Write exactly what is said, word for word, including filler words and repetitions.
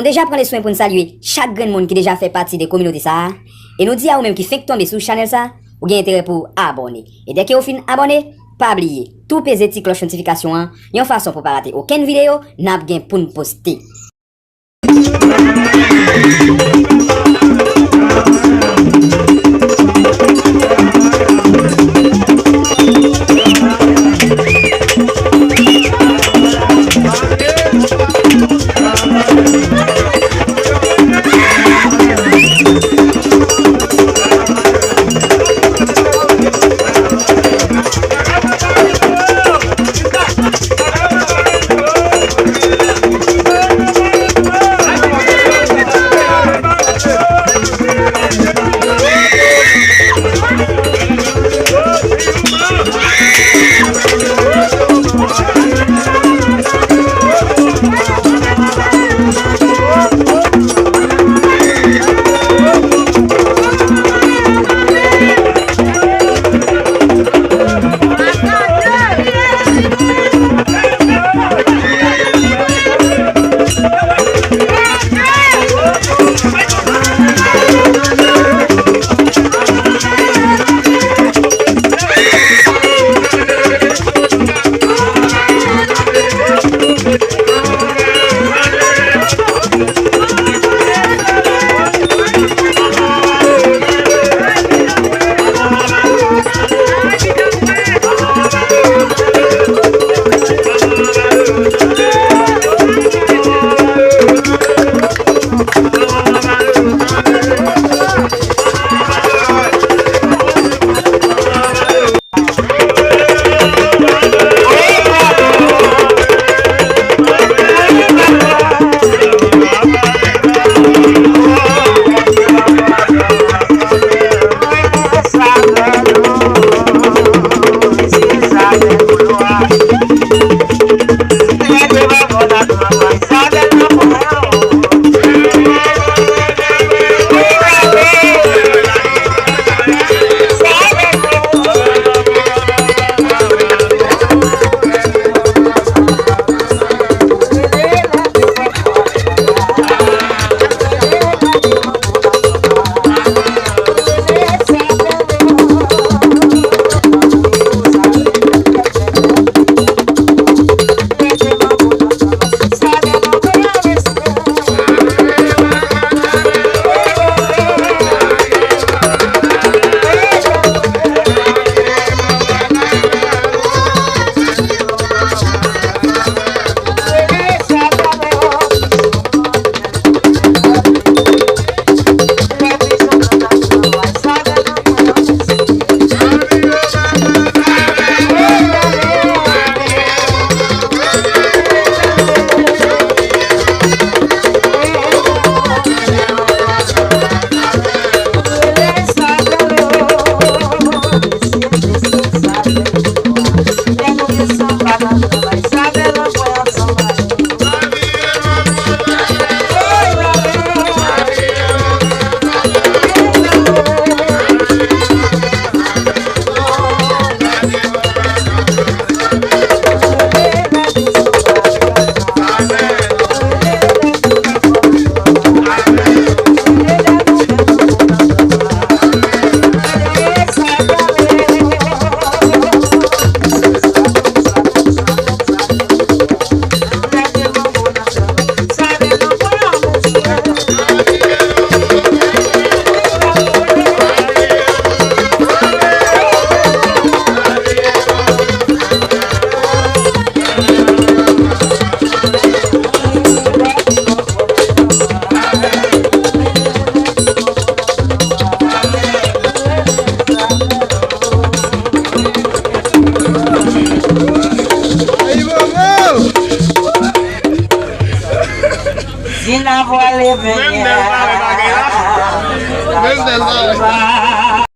Deja pran le swen pou n salye chak grenn moun ki deja fè pati de kominote sa a, e nou di a ou menm ki fenk tonbe sou chanèl sa, ou gen enterè pou w abòne. E dèke ou fin abòne, pa bliye, tou peze ti klòch notifikasyon an, yon fason pou pa rate okenn videyo n ap gen pou n poste. Dina vwale venyen. Menm bèl bagay la. Menm bèl bagay la.